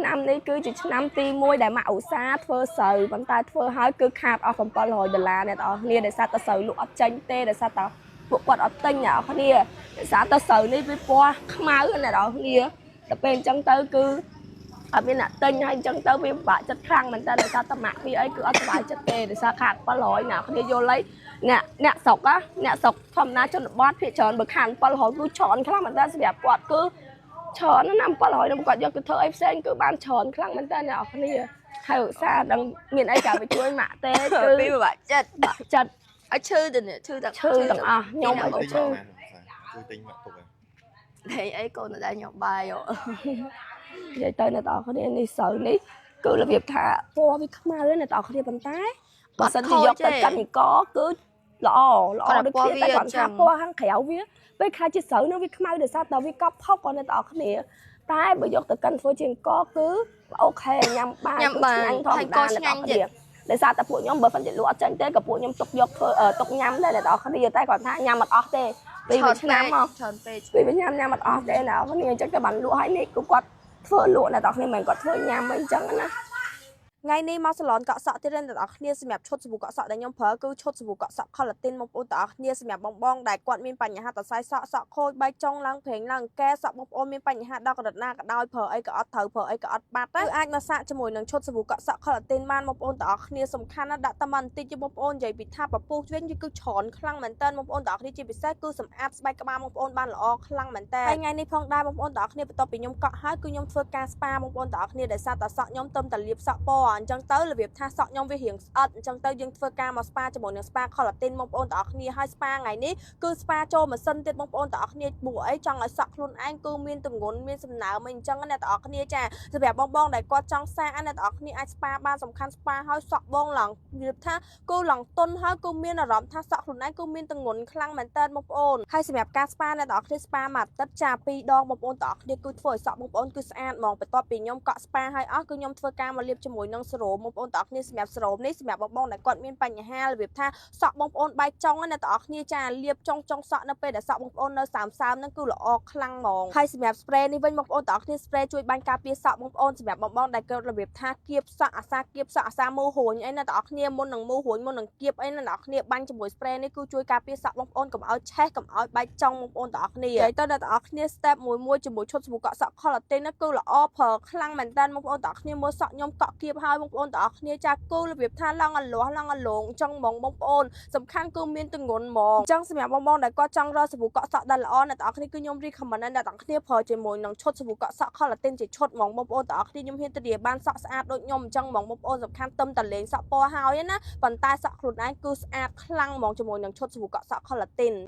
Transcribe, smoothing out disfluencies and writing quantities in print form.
ឆ្នាំនេះគឺជាឆ្នាំទី1ដែលម៉ាក់ឧស្សាហ៍ធ្វើស្រូវប៉ុន្តែធ្វើហើយគឺខាតអស់700ដុល្លារអ្នកទាំងអស់គ្នាដោយសារតែស្រូវលក់អត់ចេញទេដោយសារតែពួកគាត់អត់ទិញអ្នកទាំងអស់គ្នាដោយសារតែស្រូវនេះវាពណ៌ខ្មៅអ្នកទាំងអស់គ្នាតែពេលអញ្ចឹងទៅគឺអត់មានអ្នកទិញហើយអញ្ចឹងទៅវាពិបាកចិត្តខ្លាំងមែនតើដោយសារតែម៉ាក់វាអីគឺអត់សប្បាយចិត្តទេដោយសារខាត700អ្នកគ្នាយល់អីអ្នកអ្នកស្រុកណាអ្នកស្រុកធម្មតាជនបទភាគច្រើនបើខាត700គឺច្រើនខ្លាំងមែនតើសម្រាប់គាត់គឺ ច្រើនណាស់700នឹងគាត់យកទៅធ្វើអីផ្សេងគឺបានច្រើនខ្លាំងមែនតើអ្នកនរគ្នាហើយឧស្សាហ៍ដឹងមានអីកាទៅជួយម៉ាក់ទេគឺ ពីពិបាកចិត្ត បាក់ចិត្ត ឲ្យឈឺទៅនេះឈឺទាំង ឈឺទាំងអស់ខ្ញុំឲ្យក៏ ទិញ ឈឺ មកណាជួយទិញមកទុកហ្នឹង តែអីកូនតែខ្ញុំបាយហ៎ និយាយទៅអ្នកនរគ្នានេះស្រូវនេះគឺរបៀបថាពណ៌វាខ្មៅអ្នកនរគ្នាប៉ុន្តែបើសិនជាយកទៅកិនកគឺល្អល្អដូចគ្នាតែគាត់ថាពណ៌ខាងក្រៅវាពេលខ្លាចជាស្រូវនោះវាខ្មៅដោយសារតែវាកប់ផុកអ្នកនរគ្នាតែបើយកទៅកិនធ្វើជាអង្គគឺ OK ញ៉ាំបាន ញ៉ាំបាន ឆ្ងាញ់ធម្មតាអ្នកនរគ្នាដោយសារតែពួកខ្ញុំបើមិនជាលក់អត់ចាញ់ទេក៏ពួកខ្ញុំទុកយកធ្វើទុកញ៉ាំដែរអ្នកនរគ្នាតែគាត់ថាញ៉ាំអត់អស់ទេពីមួយឆ្នាំមក ច្រើនពេក ពីវិញញ៉ាំញ៉ាំអត់អស់ទេអ្នកនរគ្នាអញ្ចឹងតែបានលក់ហើយនេះគឺគាត់ធ្វើលក់អ្នកនរគ្នាមិនគាត់ធ្វើញ៉ាំអីអញ្ចឹងណា ថ្ងៃនេះមកសាឡនកក់សក់ទៀតអ្នកទាំងអស់គ្នាសម្រាប់ឈុតសាប៊ូកក់សក់ដែលខ្ញុំប្រើគឺឈុតសាប៊ូកក់សក់ Colatin បងប្អូនទាំងអស់គ្នាសម្រាប់បងបងដែលគាត់មានបញ្ហាតសៃសក់សក់ខូចបែកចុងឡើងប្រេងឡើងកែសក់បងប្អូនមានបញ្ហាដល់កម្រិតណាក៏ដោយប្រើអីក៏អត់ត្រូវប្រើអីក៏អត់បាត់គឺអាចមកសាកជាមួយនឹងឈុតសាប៊ូកក់សក់ Colatin បានបងប្អូនទាំងអស់គ្នាសំខាន់ណាស់ដាក់តែបន្តិចទេបងប្អូននិយាយពីថាពពុះវិញគឺច្រើនខ្លាំងមែនតើបងប្អូនទាំងអស់គ្នាជាពិសេសគឺសម្អាតស្បែកក្បាលបងប្អូនបានល្អខ្លាំងមែនតើហើយថ្ងៃនេះផងដែរបងប្អូនទាំងអស់គ្នាបន្ទាប់ពីខ្ញុំកក់ហើយគឺខ្ញុំធ្វើការស្ប៉ាបងប្អូនទាំងអស់គ្នាដោយសារតែសក់ខ្ញុំទៅតែលាបសក់ពណ៌អញ្ចឹងទៅរបៀបថាសក់ខ្ញុំវារៀងស្អិតអញ្ចឹងទៅយើងធ្វើការមកស្ប៉ាជាមួយនឹងស្ប៉ា Colatin បងប្អូនទាំងអស់គ្នាហើយស្ប៉ាថ្ងៃនេះគឺស្ប៉ាចូលម៉ាស៊ីនទៀតបងប្អូនទាំងអស់គ្នាព្រោះអីចង់ឲ្យសក់ខ្លួនឯងគឺមានទម្ងន់មានសំណើមអីអញ្ចឹងណាអ្នកទាំងអស់គ្នាចាសម្រាប់បងបងដែលគាត់ចង់សាកអ្នកទាំងអស់គ្នាអាចស្ប៉ាបានសំខាន់ស្ប៉ាហើយសក់បងឡើងរបៀបថាគឺឡើងតុនហើយគឺមានអារម្មណ៍ថាសក់ខ្លួនឯងគឺមានទម្ងន់ខ្លាំងមែនតើបងប្អូនហើយសម្រាប់ការស្ប៉ាអ្នកទាំងអស់គ្នាស្ប៉ាមួយអាទិត្យចាពីរដងបងប្អូនទាំងអស់គ្នាគឺធ្វើឲ្យសក់បងប្អូនគឺស្អាតហ្មងបន្ទាប់ពីខ្ញុំកក់ស្ប៉ាហើយអស់គឺខ្ញុំធ្វើការមកលាបជាមួយនឹងសេរ៉ូមបងប្អូនទាំងអស់គ្នាសម្រាប់សេរ៉ូមនេះសម្រាប់បងប្អូនដែលគាត់មានបញ្ហារបៀបថាសក់បងប្អូនបែកចុងណាអ្នកទាំងអស់គ្នាចាលាបចុងចុងសក់នៅពេលដែលសក់បងប្អូននៅសើមសើមហ្នឹងគឺល្អខ្លាំងហ្មងហើយសម្រាប់ spray នេះវិញបងប្អូនទាំងអស់គ្នា spray ជួយបាញ់ការពារសក់បងប្អូនសម្រាប់បងប្អូនដែលគាត់របៀបថាគៀបសក់អាសាគៀបសក់អាសាមូរួញអីណាទាំងអស់គ្នាមុននឹងមូរួញមុននឹងគៀបអីណាទាំងអស់គ្នាបាញ់ជាមួយ spray នេះគឺជួយការពារសក់បងប្អូនកុំឲ្យឆេះកុំឲ្យបែកចុងបងប្អូនទាំងអស់គ្នានិយាយទៅអ្នកទាំងអស់គ្នា step មួយមួយជាមួយឈុតសាប៊ូកក់សក់ Colatin នេះគឺល្អប្រើខ្លាំងមែនតើបងប្អូនទាំងអស់គ្នាមើលសក់ខ្ញុំកក់គៀបហើយបងប្អូនទាំងអស់គ្នាចាគឺរបៀបថាឡើងអាលាស់ឡើងអាលងអញ្ចឹងហ្មងបងប្អូនសំខាន់គឺមានទម្ងន់ហ្មងអញ្ចឹងសម្រាប់បងបងដែលគាត់ចង់រកសាប៊ូកក់សក់ដែលល្អអ្នកទាំងអស់គ្នាគឺខ្ញុំ recommend អ្នកទាំងអស់គ្នាប្រើជាមួយនឹងឈុតសាប៊ូកក់សក់ Colatin ជាឈុតហ្មងបងប្អូនទាំងអស់គ្នាខ្ញុំហ៊ានធានាបានសក់ស្អាតដូចខ្ញុំអញ្ចឹងហ្មងបងប្អូនសំខាន់ទឹមតលេងសក់ពណ៌ហើយណាប៉ុន្តែសក់ខ្លួនឯងគឺស្អាតខ្លាំងហ្មងជាមួយនឹងឈុតសាប៊ូកក់សក់ Colatin។